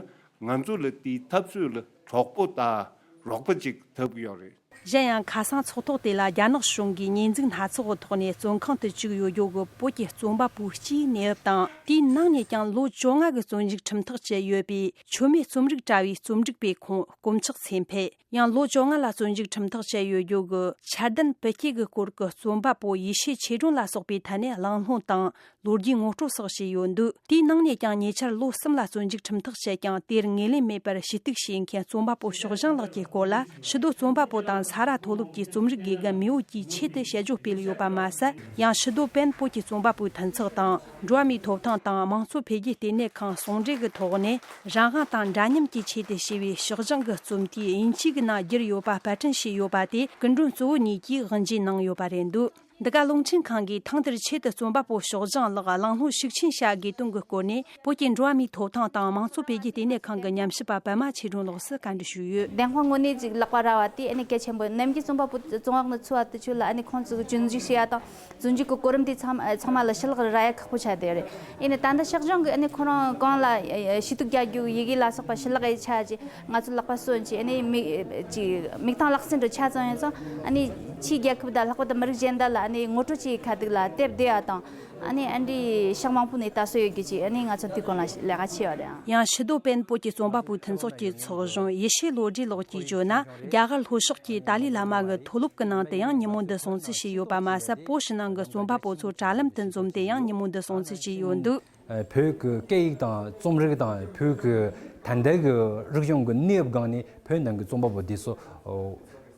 ང་ཚོ་ལ་དེའི་འཐབ་རྩོད་ལ་གྲོགས་པོ་དང་རོགས་པ་ཅིག་ཐོབ་ཀྱི་ཡོད་རེད། གཞན་ཡང་ཁ་སང་ཚོགས་ཐོག་དེ་ལ་རྒྱ་ནག་གཞུང་གིས་ཉེས་འཛུགས་སྣ་ཚོགས་ཀྱི་ཐོག་ནས་བཙོན་ཁང་དུ་བཅུག་ཡོད་རྒྱུ་གི་བོད་ཀྱི་རྩོམ་པ་པོ་སྤྱིའི་གནས་བབ་དང་། དེའི་ནང་ནས་ཀྱང་ལོ་བཅོ་ལྔ་གི་བཙོན་འཇུག་ཁྲིམས་ཐག་བཅད་ཡོད་པའི་མཆོད་མེ་རྩོམ་རིག་དྲ་བའི་རྩོམ་སྒྲིག་པའི་ཁོངས་དཀོན་མཆོག་ཚེ་འཕེལ། ཡང་ལོ་བཅོ་ལྔ་ལ་བཙོན་འཇུག་ཁྲིམས་ཐག་བཅད་ཡོད་རྒྱུ་གི་འཆར་ལྡན་བུ་སྐྱེས་ཀྱི་སྐོར་གྱི་རྩོམ་པ་པོ་ཡེ་ཤེས་ཆོས་སྒྲོན་ལ་སོགས་པའི་ཐད་ནས་གླེང་སློང་དང་། ལོ་རྒྱུས་ངོ་སྤྲོད་སོགས་བྱས་ཡོད་འདུག་དེའི་ནང་ནས་ཀྱང་ཉེ་ཆར་ལོ་གསུམ་ལ་བཙོན་འཇུག་ཁྲིམས་ཐག་བཅད་ཀྱང་། དེར་ངོས་ལེན་མེད་པར་ཞུ་གཏུག་བྱེད་མཁན་རྩོམ་པ་པོ་ཕྱོགས་བཞེངས་ལགས་ཀྱི་སྐོར་ལ། ཕྱི་སྡོད་རྩོམ་པ་པོ་དང་ས་རཱ་མཐོ་སློབ་ཀྱི་རྩོམ་རིག་དགེ་རྒན་མེས་དབོན་གྱིས་ཆེད་དུ་དཔྱད་བརྗོད་སྤེལ་ཡོད་པ་མ་ཟད། ཡང་ཕྱི་སྡོད་པེན་བོད་ཀྱི་རྩོམ་པ་པོའི་མཐུན་ཚོགས་དང་། འགྲོ་བ་མིའི་ཐོབ་ཐང་དང་དམངས་གཙོ་འཕེལ་རྒྱས་ལྟེ་གནས་ཁང་ཟུང་འབྲེལ་གྱི་ཐོག་ནས། རང་དབང་དང་འདྲ་མཉམ་གྱི་ཆེད་དུ་ཞེས་པའི་ཕྱོགས་བཞེངས་ཀྱི་རྩོམ་དེ་དབྱིན་ཇིའི་ནང་བསྒྱུར་ཡོད་པ་པར་སྐྲུན་བྱས་ཡོད་པ་དེ་སྐུ་མགྲོན་གཙོ་བོ་གཉིས་ཀྱིས་དབུ་འབྱེད་གནང་ཡོད་པ་རེད་འདུག་འདི་ག་རླུང་འཕྲིན་ཁང་གིས་ཐེངས་འདིར་ཆེད་དུ་རྩོམ་པ་པོ་ཕྱོགས་བཞེངས་ལགས་གླེང་སློང་ཤུགས་ཆེན་བྱ་དགོས་དོན་གྱི་སྐོར་ནས། བོད་ཀྱི་འགྲོ་བ་མིའི་ཐོབ་ཐང་དང་དམངས་གཙོ་འཕེལ་རྒྱས་ལྟེ་གནས་ཁང་གི་ཉམས་ཞིབ་པ་པད་མ་ཆོས་སྒྲོན་ལགས་སུ་བཀའ་འདྲི་ཞུས་ཡོད། བདེན་དཔང་དངོས་གནས་ཅིག་ལག་པ་རག་པ་དེ་ཨ་ནི་གལ་ཆེན་པོ། ནམ་རྒྱུན་རྩོམ་པ་པོ་བཙོན་འོག་ནས་ཚུད་པ་དེ་ཚོ་ལ་ཨ་ནི་ཁོང་ཚོ་བཙོན་འཇུག་བྱེད་ཡ་དང་། བཙོན་འཇུག་གི་གོ་རིམ་དེ་ཚང་མ་ཚང་མ་ལ་ཕྱི་ལོགས་ར་ཡ་ཁག་པོ་ཆགས་བསྡད་རེད། ཡིན་ནའི་ད་ལྟ་ཕྱོགས་གཞུང་གིས་ཨ་ནི་ཁོ་རང་གང་ལ་ཞུ་གཏུག་རྒྱག་རྒྱུ་ཡི་གེ་ལ་སོགས་པ་ཕྱི་ལོགས་ཡི་ཆ་ཅིག་ང་ཚོ་ལག་པ་སོན་ཅིག་ཨ་ནི་མིག་ཅིག་མིག་མཐོང་ལག་ཟིན་འདྲ་ཆ་ཙམ་ཡིན་ཙང་། ཨ་ནི་ཕྱིའི་རྒྱལ་ཁབ་དང་ལྷག་པར་དུ་མི་རིགས་གཞན་དག་ལ་ཨ་ནི་ངོ་སྤྲོད་ཅིག་ཁ་ཐུག་ལ་དེབ་བསྡུ་ཡ་དང་། ཨ་ནི་ཨ་འདྲའི་ཕྱོགས་མང་པོ་ནས་ལྟ་སྲོལ་ཡོད་རྒྱུ་ཅིག་ཨ་ནི་ང་ཚོ་དེའི་སྐོར་ལ་ལས་ཀ་བྱས་ཡོད་རེད། ཡང་ཕྱི་སྡོད་པེན་བོད་ཀྱི་རྩོམ་པ་པོའི་མཐུན་ཚོགས་ཀྱི་ཚོགས་གཞོན་ཡེ་ཤེས་བློ་གྲོས་ལགས་ཀྱིས་བརྗོད་ན། རྒྱ་གར་ལྷོ་ཕྱོགས་ཀྱི་ཏཱ་ལའི་བླ་མ་གི་མཐོ་སློབ་ཀྱི་ནང་དུ་ཡང་ཉིན་མོ་འདི་སྲུང་བརྩི་བྱས་ཡོད་པ་མ་ཟད། བོད་ཕྱི་ནང་གི་རྩོམ་པ་པོ་ཚོ་དྲ་ལམ་དུ་འཛོམས་ཏེ་ཡང་ཉིན་མོ་འདི་སྲུང་བརྩི་བྱས་ཡོད་འདུག་བོད་ཀྱི་སྐད་ཡིག་དང་རྩོམ་རིག་དང་བོད་ཀྱི་ད་ལྟའི་གི་རིག་གཞུང་གི་གནས་བབ་སྒང་ནས་བོད་ནང་གི་རྩོམ་པ་པོ་འདི་ཚོ་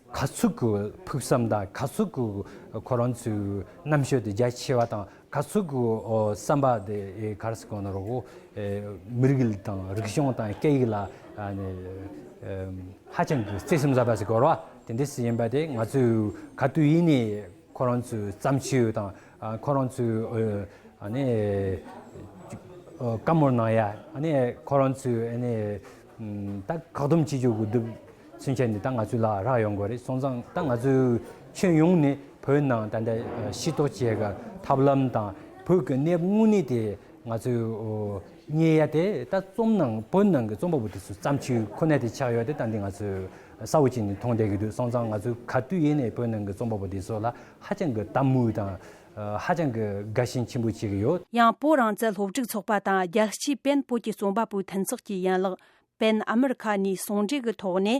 ག་ཚོད་ཀྱི་ཕུགས་བསམ་དང་། ག་ཚོད་ཀྱི་ཁོ་རང་ཚོའི་རྣམ་དཔྱོད་དེ་རྒྱ་ཆེ་བ་དང་། ག་ཚོད་ཀྱི་ཨོ་བསམ་པ་དེ་ཨེ་ག་རེ་ཟེར་དགོས་ན་རོ། ཨེ་མི་རིགས་དང་རིག་གཞུང་དང་སྐད་ཡིག་ལ་ཨ་ནི་ཨེམ་ཧ་ཅང་གི་བརྩེ་སེམས་ཟབ་པ་ཟེར་དགོས་རེད་བ། དེ་འདྲ་ཞིག་ཡིན་པ་དེ་ང་ཚོས་ག་དུས་ཡིན་ནའི་ཁོ་རང་ཚོའི་བརྩམས་ཆོས་དང་། ཨ་ཁོ་རང་ཚོའི་ཨེ་ཨ་ནི་ཨེ་བཀའ་མོལ་གནང་ཡ། ཨ་ནི་ཁོ་རང་ཚོའི་ཨ་ནི་ད་བཀག་སྡོམ་བྱེད་རྒྱུ་གི་འདུག་ཚུན་ཆད་ནས་ད་ང་ཚོའི་ལ་རག་ཡོང་དགོས་རེད། སོང་ཙང་ད་ང་ཚོའི་ཁྱོན་ཡོངས་ནས་བོད་ནང་ད་ལྟ་ཤེས་རྟོགས་བྱེད་ག་ཐབས་ལམ་དང་བོད་ཀྱི་གནས་བབ་དངོས་གནས་དེ་ང་ཚོས་རྙེད་ཡ་དེ་ད་རྩོམ་ནང་བོད་ནང་གི་རྩོམ་པ་པོ་དེ་ཚོའི་བརྩམས་ཆོས་ཁོ་ན་དེ་ཆགས་ཡོད་དེ་ད་འདི་ང་ཚོས་གསལ་བོ་བྱས་ནས་མཐོང་བསྡད་ཀྱི་འདུག་སོང་ཙང་ང་ཚོས་ག་དུས་ཡིན་ནའི་བོད་ནང་གི་རྩོམ་པ་པོ་དེ་ཚོ་ལ་ཧ་ཅང་གི་དད་མོས་དང་ཧ་ཅང་གི་དགའ་ཞེན་ཆེན་པོ་བྱེད་ཀྱི་ཡོད། ཡང་བོད་རང་བཙན་སློབ་ཕྲུག་ཚོགས་པ་དང་རྒྱལ་སྤྱིའི་པེན་བོད་ཀྱི་རྩོམ་པ་པོའི་མཐུན་ཚོགས་ཀྱི་ཡན་ལག་པེན་ཨ་མི་རི་ཁ་ནས་ཟུང་འབྲེལ་གྱི་ཐོག་ནས།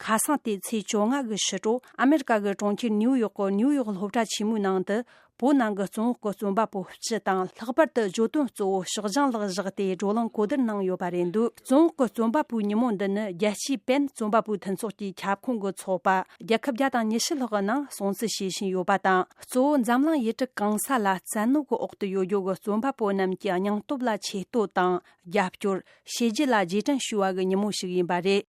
ཁ་སང་སྟེ་ཚེས་བཅོ་ལྔ་གི་ཕྱི་དྲོ་ཨ་མེ་རི་ཀ་གི་གྲོང་ཁྱེར་ནིའུ་ཡོག་གི་ནིའུ་ཡོག་སློབ་གྲྭ་ཆེན་མོའི་ནང་དུ། བོད་ནང་གི་བཙོན་འོག་གི་རྩོམ་པ་པོ་སྤྱི་དང་། ལྷག་པར་དུ་བརྗོད་དོན་གཙོ་བོ་ཕྱོགས་སྦྱང་ལགས་བཞག་སྟེ་བགྲོ་གླེང་གོ་བསྡུར་གནང་ཡོད་པ་རེད་འདུག་བཙོན་འོག་གི་རྩོམ་པ་པོའི་ཉིན་མོ་འདི་ནི་རྒྱལ་སྤྱིའི་པེན་རྩོམ་པ་པོའི་མཐུན་ཚོགས་ཀྱི་ཁྱབ་ཁོངས་ཀྱི་ཚོགས་པ་རྒྱལ་ཁབ་བརྒྱ་དང་ཉི་ཤུ་ལྷག་གི་ནང་སྲུང་བརྩི་བྱེད་བཞིན་ཡོད་པ་དང་། གཙོ་བོ་འཛམ་གླིང་ཡུལ་གྲུ་གང་ས་ལ་བཙན་གནོན་གྱི་འོག་ཏུ་ཡོད་རྒྱུ་གི་རྩོམ་པ་པོ་རྣམས་ཀྱི་སྙིང་སྟོབས་ལ་ཆེ་བསྟོད་དང་རྒྱབ་སྐྱོར། བྱས་རྗེས་ལ་རྗེས་དྲན་ཞུ་བ་གི་ཉིན་མོ་ཞིག་ཡིན་པ་རེད།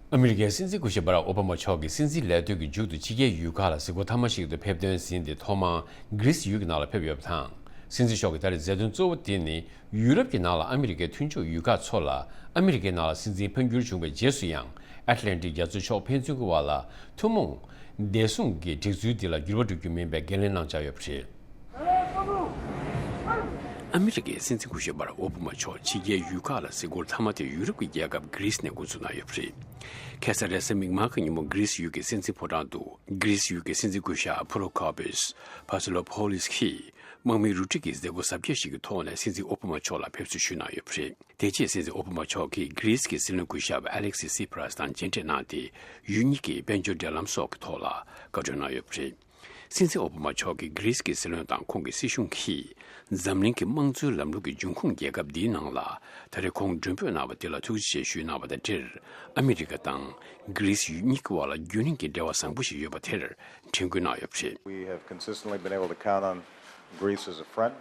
ཨ་མི་རི་ཀའི་སྲིད་འཛིན་སྐུ་ཞབས་བྷ་རག་ཨོ་བྷ་མ་མཆོག་གིས་སྲིད་འཛིན་ལས་དོན་གྱི་མཇུག་ཏུ་ཕྱི་རྒྱལ་ཡུལ་ཁག་ལ་གཟིགས་སྐོར་ཐེངས་མ་ཞིག་ཏུ་ཕེབས་དོན་ཟིན་ཏེ་ཐོག་མར་གྷི་རིས་ཡུལ་གྱི་ནང་ལ་ཕེབས་ཡོད་པ་དང་། སྲིད་འཛིན་མཆོག་གི་ད་རེས་མཛད་དོན་གཙོ་བོ་དེ་ནི་ཡུ་རོབ་ཀྱི་ནང་ལ་ཨ་མི་རི་ཀའི་མཐུན་ཕྱོགས་ཡུལ་ཁག་ཚོ་ལ་ཨ་མི་རི་ཀའི་ནང་ལ་སྲིད་འཛིན་འཕོ་འགྱུར་བྱུང་བའི་རྗེས་སུ་ཡང་ཨེཊ་ལན་ཊིག་རྒྱ་མཚོ་ཕྱོགས་ཕན་ཚུན་གྱི་བར་ལ་ཐུན་མོང་བདེ་སྲུང་གི་སྒྲིག་འཛུགས་འདི་ལ་འགྱུར་བ་འགྲོ་རྒྱུ་མིན་པའི་འགན་ལེན་གནང་འཆར་ཡོད་པ་རེད། ཨ་མི་རི་ཀའི་སྲིད་འཛིན་སྐུ་ཞབས་བྷ་རག་ཨོ་བྷ་མ་མཆོག་ཕྱི་རྒྱལ་ཡུལ་ཁག་ལ་གཟིགས་སྐོར་མཐའ་མ་དེ་ཡུ་རོབ་ཀྱི་རྒྱལ་ཁབ་གྷི་རིས་ནས་འགོ་འཛུགས་གནང་ཡོད་པ་རེད། ཁ་སང་རེས་གཟའ་མིག་དམར་གྱི་ཉིན་མོ་གྷི་རིས་ཡུལ་གྱི་སྲིད་འཛིན་ཕོ་བྲང་དུ་གྷི་རིས་ཡུལ་གྱི་སྲིད་འཛིན་སྐུ་ཞབས་ཕུ་རོ་ཁོ་པིས་ཕ་སི་ལོ་ཕོ་ལིས་ཀྱིས་དམག་མི་རུ་སྒྲིག་གི་མཛད་སྒོ་གཟབ་རྒྱས་ཤིག་གི་ཐོག་ནས་སྲིད་འཛིན་ཨོ་བྷ་མ་མཆོག་ལ་ཕེབས་བསུ་ཞུས་གནང་ཡོད་པ་རེད། དེ་རྗེས་སྲིད་འཛིན་ཨོ་བྷ་མ་མཆོག་གིས་གྷི་རིས་ཀྱི་སྲིད་བློན་སྐུ་ཞབས་ཨ་ལེག་སི་སི་པྲ་སི་དང་མཇལ་འཕྲད་གནང་སྟེ་ཡུལ་གཉིས་ཀྱི་དཔལ་འབྱོར་འབྲེལ་ལམ་སོགས་ཀྱི་ཐོག་ལ་བཀའ་འཁྲོལ་གནང་ཡོད་པ་རེད། སྲིད་འཛིན་ཨོ་བྷ་མ་མཆོག་གིས་གྷི་རིས་ཀྱི་སྲིད་བློན་དང་ཁོང་གི་སྲིད་གཞུང་གིས་འཛམ་གླིང་གི་དམངས་གཙོའི་ལམ་ལུགས་ཀྱི་འབྱུང་ཁུངས་རྒྱལ་ཁབ་འདིའི་ནང་ལ་ད་རེས་ཁོང་མགྲོན་འབོད་གནང་བ་དེ་ལ་ཐུགས་རྗེ་ཆེ་ཞུས་གནང་བ་དང་འབྲེལ། ཨ་མི་རི་ཀ་དང་གྷི་རིས་ཡུལ་གཉིས་ཀྱི་བར་ལ་རྒྱུན་རིང་གི་འབྲེལ་བ་བཟང་པོ་ཞིག་ཡོད་པ་དེར་དྲན་སྐུལ་གནང་ཡོད་པ་རེད། We have consistently been able to count on Greece as a friend,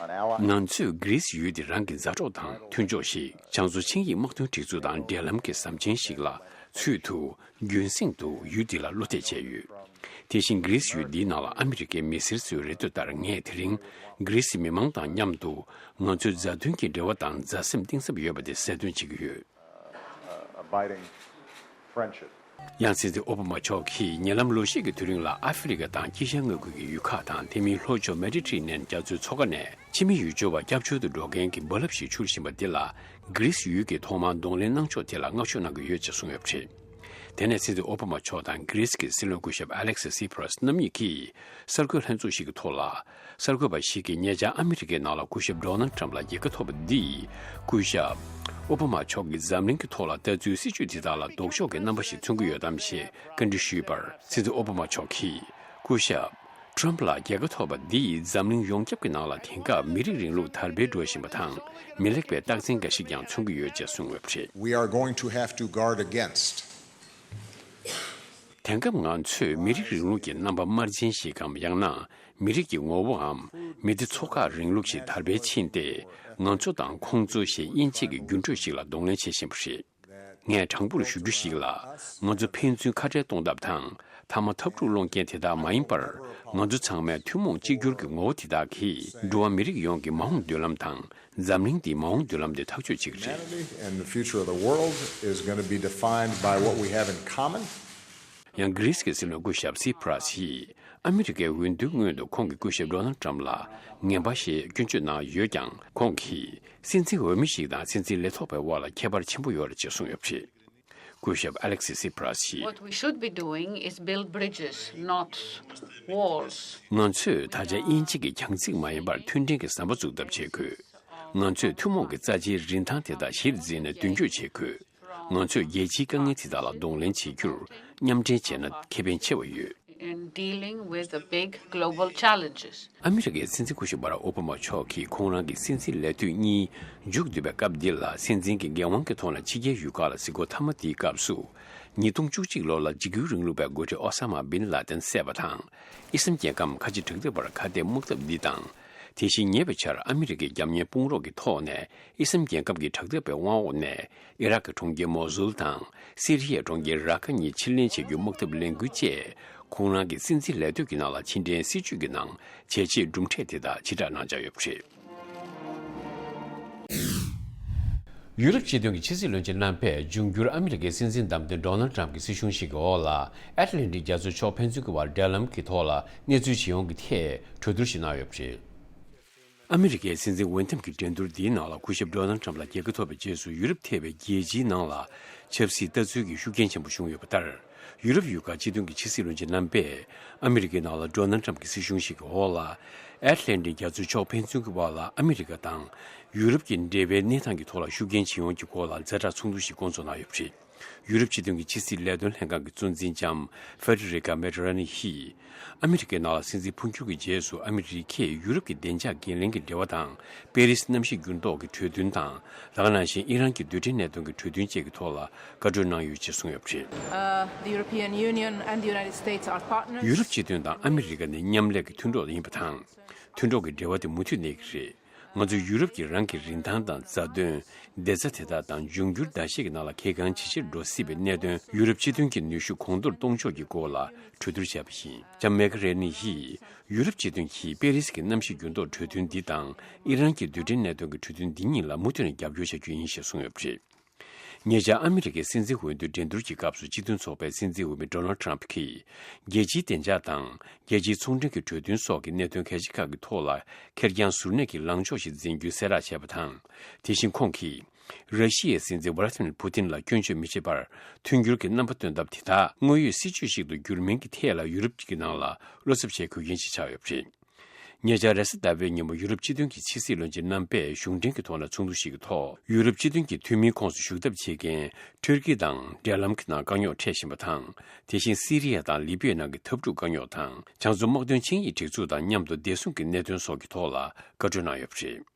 an ally. ང་ཚོས་གྷི་རིས་ཡུལ་འདི་རང་གི་མཛའ་གྲོགས་དང་མཐུན་ཕྱོགས་ཤིག་བྱང་མཚོ་ཆིངས་ཡིག་དམག་དོན་སྒྲིག་འཛུགས་དང་འབྲེལ་ལམ་གྱི་ཟམ་ཆེན་ཞིག་ལ་ཚུད་དུ། རྒྱུན་སྲིང་དུ་ཡུལ་འདི་ལ་བློ་གཏད་བྱས་ཡོད། དེ་བཞིན་གྷི་རིས་ཡུལ་འདིའི་ནང་ལ་ཨ་མི་རི་ཀའི་མི་སེར་ཚོའི་རེ་འདོད་ལྟར་ངས་དེ་རིང་གྷི་རིས་མི་མང་དང་མཉམ་དུ་ང་ཚོའི་མཛའ་མཐུན་གྱི་འབྲེལ་བ་དང་མཛའ་སེམས་གཏིང་ཟབ་ཡོད་པ་དེ་གསལ་སྟོན་བྱེད་ཀྱི་ཡོད། Abiding friendship. ཡང་སྲིད་འཛིན་ཨོ་བྷ་མ་མཆོག་གིས་ཉེ་ལམ་ལོ་ཤས་ཀྱི་དུས་རིང་ལ་ཨ་ཧྥེ་རི་ཀ་དང་དཀྱིལ་ཤར་མངའ་ཁུལ་གྱི་ཡུལ་ཁག་དང་དེ་མིན་ལྷོ་ཕྱོགས་མེ་ཌི་ཊི་རི་ནན་རྒྱ་མཚོའི་མཚོ་ཁ་ནས་ཕྱི་མི་ཡུལ་སྐྱོར་བ་སྐྱབས་བཅོལ་དུ་འགྲོ་མཁན་གྱི་རྦ་རླབས་ཤིག་འཕྱུར་བཞིན་པ་འདི་ལ་གྷི་རིས་ཡུལ་གྱིས་ཐོག་མར་གདོང་ལེན་གནང་ཕྱོགས་དེ་ལ་བསྔགས་བརྗོད་གནང་གི་ཡོད་ཅེས་གསུངས་ཡོད་པ་རེད། དེ་ནས་སྲིད་འཛིན་ཨོ་བྷ་མ་མཆོག་དང་གྷི་རིས་ཀྱི་སྲིད་བློན་སྐུ་ཞབས་ཨ་ལེག་སི་སི་པྲ་སི་རྣམ་གཉིས་ཀྱིས་གསར་འགོད་ལྷན་ཚོགས་ཤིག་གི་ཐོག་ལ། གསར་འགོད་པ་ཞིག་གིས་ཉེ་ཆར་ཨ་མི་རི་ཀའི་ནང་ལ་སྐུ་ཞབས་ཌོ་ནལ་ཊམ་ལ་རྒྱལ་ཁ་ཐོབ་པ་འདིས་སྐུ་ཞབས་ཨོ་བྷ་མ་མཆོག་གིས་འཛམ་གླིང་གི་ཐོག་ལ་ལྟ་ཚུལ་སྲིད་བྱུས་དེ་དག་ལ་ལྡོག་ཕྱོགས་ཀྱི་རྣམ་པ་ཞིག་མཚོན་གྱི་ཡོད་དམ་ཞེས་བཀའ་འདྲི་ཞུས་པར། སྲིད་འཛིན་ཨོ་བྷ་མ་མཆོག་གིས་སྐུ་ཞབས་ཊམ་ལ་རྒྱལ་ཁ་ཐོབ་པ་འདིས་འཛམ་གླིང་ཡོངས་ཁྱབ་ཀྱི་ནང་ལ་དེང་སྐབས་མི་རིགས་རིང་ལུགས་དར་སྤེལ་འགྲོ་བཞིན་པ་དང་། མི་ལེགས་པའི་རྟགས་མཚན་འགའ་ཞིག་ཀྱང་མཚོན་གྱི་ཡོད་ཅེས་གསུངས་ཡོད་པ་རེད། We are going to have to guard against དེང་སྐབས་ང་ཚོས་མི་རིགས་རིང་ལུགས་ཀྱི་རྣམ་པ་དམར་རྗེན་ཞིག་གམ། ཡང་ན་མི་རིགས་ཀྱི་ངོ་བོའམ་མི་སྡེ་ཚོ་ཁག་རིང་ལུགས་ཤིག་དར་སྤེལ་ཕྱིན་ཏེ། ང་ཚོ་དང་ཁོང་ཚོ་ཞེས་དབྱེ་འབྱེད་ཀྱི་འགྱུར་འགྲོས་ཤིག་ལ་གདོང་ལེན་བྱེད་བཞིན་པ་རེད། ངས་དྲང་པོར་ཞུ་རྒྱུ་ཞིག་ལ། ང་ཚོ་ཕན་ཚུན་ཁ་བྲལ་གཏོང་ཐབས་དང་། མཐའ་མ་འཐབ་འཁྲུག་སློང་མཁན་དེ་དག་མ་ཡིན་པར། ང་ཚོ་ཚང་མས་ཐུན་མོང་གཅིག་གྱུར་གྱི་ངོ་བོ་དེ་དག་གིས་འགྲོ་བ་མི་རིགས་ཡོངས་ཀྱི་མ་འོངས་མདུན་ལམ་དང་། འཛམ་གླིང་འདིའི་མ་འོངས་མདུན་ལམ་དེ་ཐག་གཅོད་བྱེད་ཀྱི་རེད། Humanity and the future of the world is going to be defined by what we have in common. ཡང་གྷི་རིས་ཀྱི་སྲིད་བློན་སྐུ་ཞབས་སི་པྲ་སི་ཡིས་ཨ་མི་རི་ཀའི་འོས་བསྡུའི་སྔོན་དུ་ཁོང་གིས་སྐུ་ཞབས་ཌོ་ནལ་ཊམ་ལ་ངན་པ་ཞེས་སྐྱོན་བརྗོད་གནང་ཡོད་ཀྱང་། ཁོང་གིས་སྲིད་འཛིན་འོས་མི་ཞིག་དང་སྲིད་འཛིན་ལས་ཐོག་པའི་དབར་ལ་ཁྱད་པར་ཆེན་པོ་ཡོད་རེད་ཅེས་གསུངས་ཡོད་པ་རེད། སྐུ་ཞབས་ཨ་ལེག་སི་སི་པྲ་སི་ཡིས། What we should be doing is build bridges, not walls. ང་ཚོས་ད་ཆ་དབྱེ་འབྱེད་ཀྱི་གྱང་རྩིག་མ་ཡིན་པར་མཐུན་སྒྲིལ་གྱི་ཟམ་པ་འཛུགས་ཐབས་བྱེད་དགོས། ང་ཚོས་ཐུན་མོང་གི་རྩ་ཆེའི་རིན་ཐང་དེ་དག་གཞིར་འཛིན་ནས་མདུན་སྐྱོད་བྱེད་དགོས། ང་ཚོས་རྒྱལ་སྤྱིའི་དཀའ་ངལ་དེ་དག་ལ་གདོང་ལེན་བྱེད་རྒྱུར་མཉམ་འབྲེལ་བྱས་ན་ཁེ་ཕན་ཆེ་བ་ཡོད། In dealing with the big global challenges. ཨ་མི་རི་ཀའི་སྲིད་འཛིན་སྐུ་ཞབས་བྷ་རག་ཨོ་བྷ་མ་མཆོག་གིས་ཁོང་རང་གི་སྲིད་འཛིན་ལས་དུས་གཉིས་མཇུག་བསྡུ་བའི་སྐབས་འདི་ལ། སྲིད་འཛིན་གྱི་འགན་དབང་གི་ཐོག་ནས་ཕྱི་རྒྱལ་ཡུལ་ཁག་ལ་གཟིགས་སྐོར་མཐའ་མ་དེའི་སྐབས་སུ། ཉིས་སྟོང་བཅུ་གཅིག་ལོ་ལ་འཇིགས་སྐུལ་རིང་ལུགས་པའི་འགོ་ཁྲིད་ཨོ་ས་མ་བིན་ལ་ཏན་བསད་པ་དང་། ཨི་སམ་རྒྱལ་ཁམས་ཁ་ཆེ་དྲག་འདུལ་བར་ཁ་གཏད་དམག་འཐབ་འདི་དང་། དེ་བཞིན་ཉེ་བའི་ཆར་ཨ་མི་རི་ཀའི་རྒྱབ་གཉེར་དཔུང་རོགས་ཀྱི་ཐོག་ནས་ཨི་སམ་རྒྱལ་ཁབ་ཀྱི་དྲག་འདུལ་པའི་དབང་འོག་ནས་ཨི་རག་གི་གྲོང་ཁྱེར་མོ་སུལ་དང་སི་རི་ཡའི་གྲོང་ཁྱེར་ར་ཀ་གཉིས་ཕྱིར་ལེན་བྱེད་རྒྱུའི་དམག་འཐབ་ལས་འགུལ་བཅས་ཁོང་རང་གི་སྲིད་འཛིན་ལས་དུས་ཀྱི་ནང་ལ་ཕྱི་འབྲེལ་སྲིད་བྱུས་ཀྱི་ནང་བྱས་རྗེས་གྲུབ་འབྲས་དེ་དག་ཕྱིར་བསྒྲགས་གནང་འཆར་ཡོད་པ་རེད། ཡུ་རོབ་སྤྱི་མཐུན་གྱི་ཕྱི་སྲིད་བློན་ཆེན་རྣམ་པས་འབྱུང་འགྱུར་ཨ་མི་རི་ཀའི་སྲིད་འཛིན་བདམས་ཐོན་ཌོ་ནལ་ཊམ་གྱི་སྲིད་གཞུང་ཞིག་གི་འོག་ལ་ཨེཊ་ལན་ཊིག་རྒྱ་མཚོ་ཕྱོགས་ཕན་ཚུན་གྱི་བར་འབྲེལ་ལམ་གྱི་ཐོག་ལ་གནས་ཚུལ་ཇི་ཡོང་གི་ཐད་གྲོས་བསྡུར་ཞིག་གནང་ཡོད་པ་རེད། ཨ་མི་རི་ཀའི་སྲིད་འཛིན་འོས་འདེམས་ཀྱི་འགྲན་བསྡུར་འདིའི་ནང་ལ་སྐུ་ཞབས་ཌོ་ནལ་ཊམ་ལ་རྒྱལ་ཁ་ཐོབ་པའི་རྗེས་སུ་ཡུ་རོབ་ཐེ་བའི་རྒྱལ་སྤྱིའི་ནང་ལ་ཆབ་སྲིད་ལྟ་ཚུལ་གྱི་ཤུགས་རྐྱེན་ཆེན་པོ་བྱུང་ཡོད་པ་ལྟར། ཡུ་རོབ་ཡུལ་ཁག་སྤྱི་མཐུན་གྱི་ཕྱི་སྲིད་བློན་ཆེན་རྣམ་པས་ཨ་མི་རི་ཀའི་ནང་ལ་ཌོ་ནལ་ཊམ་གྱི་སྲིད་གཞུང་ཞིག་གི་འོག་ལ་ཨེཊ་ལན་ཊིག་རྒྱ་མཚོའི་ཕྱོགས་ཕན་ཚུན་གྱི་བར་ལ་ཨ་མི་རི་ཀ་དང་ཡུ་རོབ་ཀྱི་འབྲེལ་བའི་གནས་སྟངས་ཀྱི་ཐོག་ལ་ཤུགས་རྐྱེན་བྱེད་ཡོང་གི་སྐོར་ལ་ཛ་དྲག་ཚོགས་འདུ་ཞིག་བསྐོང་ཚོགས་གནང་ཡོད་པ་རེད། ཡུ་རོབ་སྤྱི་མཐུན་གྱི་ཕྱི་སྲིད་ལས་དོན་ལྷན་ཁང་གི་གཙོ་འཛིན་ལྕམ་ཧྥེ་ཌེ་རི་ཀ་མེ་ཏྲ་ར་ནི་ཡིས། ཨ་མི་རི་ཀའི་ནང་ལ་སྲིད་འཛིན་འཕོ་འགྱུར་གྱི་རྗེས་སུ་ཨ་མི་རི་ཀས་ཡུ་རོབ་ཀྱི་བདེ་འཇགས་འགན་ལེན་གྱི་འབྲེལ་བ་དང་། པེ་རིས་གནམ་གཤིས་འགྱུར་ལྡོག་གི་གྲོས་མཐུན་དང་། ད་ག་ནང་བཞིན་ཨི་རན་གྱི་རྡུལ་ཕྲན་གནད་དོན་གྱི་གྲོས་མཐུན་བཅས་ཀྱི་ཐོག་ལ་བཀའ་གྲོས་གནང་ཡོད་ཅེས་གསུངས་ཡོད་པ་རེད། Uh, the European Union and the United States are partners. ཡུ་རོབ་སྤྱི་མཐུན་དང་ཨ་མི་རི་ཀ་ནི་མཉམ་ལས་ཀྱི་མཐུན་གྲོགས་ཡིན་པ་དང་། མཐུན་གྲོགས་ཀྱི་འབྲེལ་བ་དེ་མུ་མཐུད་གནས་ཀྱི་རེད། ང་ཚོས་ཡུ་རོབ་ཀྱི་རང་གི་རིན་ཐང་དང་རྩ་དོན། བདེ་རྩ་དེ་དག་དང་འབྱུང་འགྱུར་ཟླ་ཤས་ཀྱི་ནང་ལ་གལ་འགངས་ཇེ་ཆེར་འགྲོ་སྲིད་པའི་གནད་དོན། ཡུ་རོབ་སྤྱི་མཐུན་གྱི་ནུས་ཤུགས་གོང་མཐོར་གཏོང་ཕྱོགས་ཀྱི་སྐོར་ལ་གྲོས་བསྡུར་བྱས་པ་ཡིན། ལྕམ་མེ་ཀ་རེ་ནི་ཡིས། ཡུ་རོབ་སྤྱི་མཐུན་གྱིས་པེ་རིས་ཀྱི་གནམ་གཤིས་འགྱུར་ལྡོག་གྲོས་མཐུན་འདི་དང་། ཨི་རན་གྱི་རྡུལ་ཕྲན་གནད་དོན་གྱི་གྲོས་མཐུན་འདི་གཉིས་ལ་མུ་མཐུད་ནས་རྒྱབ་སྐྱོར་བྱ་རྒྱུ་ཡིན་ཞེས་གསུངས་ཡོད་པ་རེད། ཉེ་ཆར་ཨ་མི་རི་ཀའི་སྲིད་འཛིན་འོས་བསྡུའི་འགྲན་བསྡུར་གྱི་སྐབས་སུ་སྤྱི་མཐུན་ཚོགས་པའི་སྲིད་འཛིན་འོས་མི་ཌོ་ནལ་ཊམ་གྱིས། རྒྱལ་སྤྱིའི་བདེ་འཇགས་དང་། རྒྱལ་སྤྱིའི་ཚོང་འབྲེལ་གྱི་གྲོས་མཐུན་སོགས་ཀྱི་གནད་དོན་གལ་ཆེ་ཁག་གི་ཐོག་ལ་ཁེར་རྐྱང་ཟུར་གནས་ཀྱི་ལངས་ཕྱོགས་ཤིག་འཛིན་རྒྱུའི་གསལ་བསྒྲགས་བྱས་པ་དང་། དེ་བཞིན་ཁོང་གིས། ར་ཤི་ཡའི་སྲིད་འཛིན་ཝ་ལ་ཏི་མིར་ཕུ་ཏིན་ལ་སྐྱོན་བརྗོད་མི་བྱེད་པར། མཐུན་འགྱུར་གྱི་རྣམ་པ་སྟོན་ཐབས་དེ་དག་དངོས་ཡོད་སྲིད་ཇུས་ཤིག་ཏུ་འགྱུར་མིན་གྱི་ཐད་ལ་ཡུ་རོབ་ཀྱི་ནང་ལ་བློ་འཚབ་བྱེད་དགོས་མཁན་ཞིག་ཆགས་ཡོད་པ་རེད། ཉེ་ཆར་རེས་གཟའ་ཟླ་བའི་ཉིན་མོ་ཡུ་རོབ་སྤྱི་མཐུན་གྱི་ཕྱི་སྲིད་བློན་ཆེན་རྣམ་པས་གཞུང་འབྲེལ་གྱི་ཐོག་ནས་ཚོགས་འདུ་ཞིག་གི་ཐོག་ཡུ་རོབ་སྤྱི་མཐུན་གྱི་འཐུས་མིའི་ཁོངས་སུ་ཞུགས་ཐབས་བྱེད་མཁན་ཊུར་ཀི་དང་འབྲེལ་ལམ་གྱི་ནང་དཀའ་རྙོག་འཕྲད་བཞིན་པ་དང་། དེ་བཞིན་སི་རི་ཡ་དང་ལི་པི་ཡའི་ནང་གི་འཐབ་འཁྲུག་དཀའ་རྙོག་དང་། བྱང་མཚོ་དམག་དོན་ཆིངས་ཡིག་སྒྲིག་འཛུགས་དང་མཉམ་དུ་བདེ་སྲུང་གི་གནད་དོན་སོགས་ཀྱི་ཐོག་ལ་བཀའ་གྲོས་གནང་ཡོད་པ་རེད།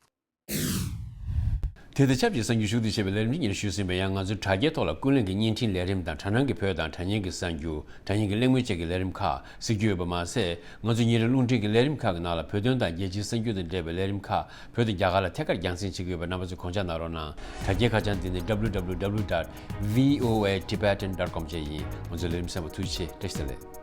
དེ་དང་ཆབས་ཅིག་གསར་འགྱུར་ཞུ་གཏུག་བྱས་པའི་ལས་རིམ་འདི་སྙན་ཞུས་ཟིན་པ་ཡང་། ང་ཚོའི་དྲ་རྒྱའི་ཐོག་ལ་ཀུན་གླེང་གི་བརྙན་འཕྲིན་ལས་རིམ་དང་། དྲ་སྣང་གི་བོད་དང་དྲ་བརྙན་གྱི་གསར་འགྱུར། དྲ་བརྙན་གྱི་གླེང་མོལ་བཅས་ཀྱི་ལས་རིམ་ཁག་གཟིགས་རྒྱུ་ཡོད་པ་མ་ཟད། ང་ཚོ་ཉིན་རེའི་རླུང་འཕྲིན་གྱི་ལས་རིམ་ཁག་གི་ནང་ལ་བོད་དོན་དང་རྒྱལ་སྤྱིའི་གསར་འགྱུར་དང་འབྲེལ་བའི་ལས་རིམ་ཁག་བོད་དང་རྒྱ་གར་ལ་ཐད་ཀར་རྒྱང་སྲིང་བྱེད་ཀྱི་ཡོད་པ། རྣམ་པ་ཚོས་དགོངས་འཇགས་གནང་རོགས་གནང་། དྲ་རྒྱའི་ཁ་བྱང་འདི་ནི་www dot voatibetan dot com བཅས་ཡིན། ང་ཚོའི་ལས་རིམ་གསན་པར་ཐུགས་རྗེ་ཆེ། བཀྲ་ཤིས་བདེ་ལེགས།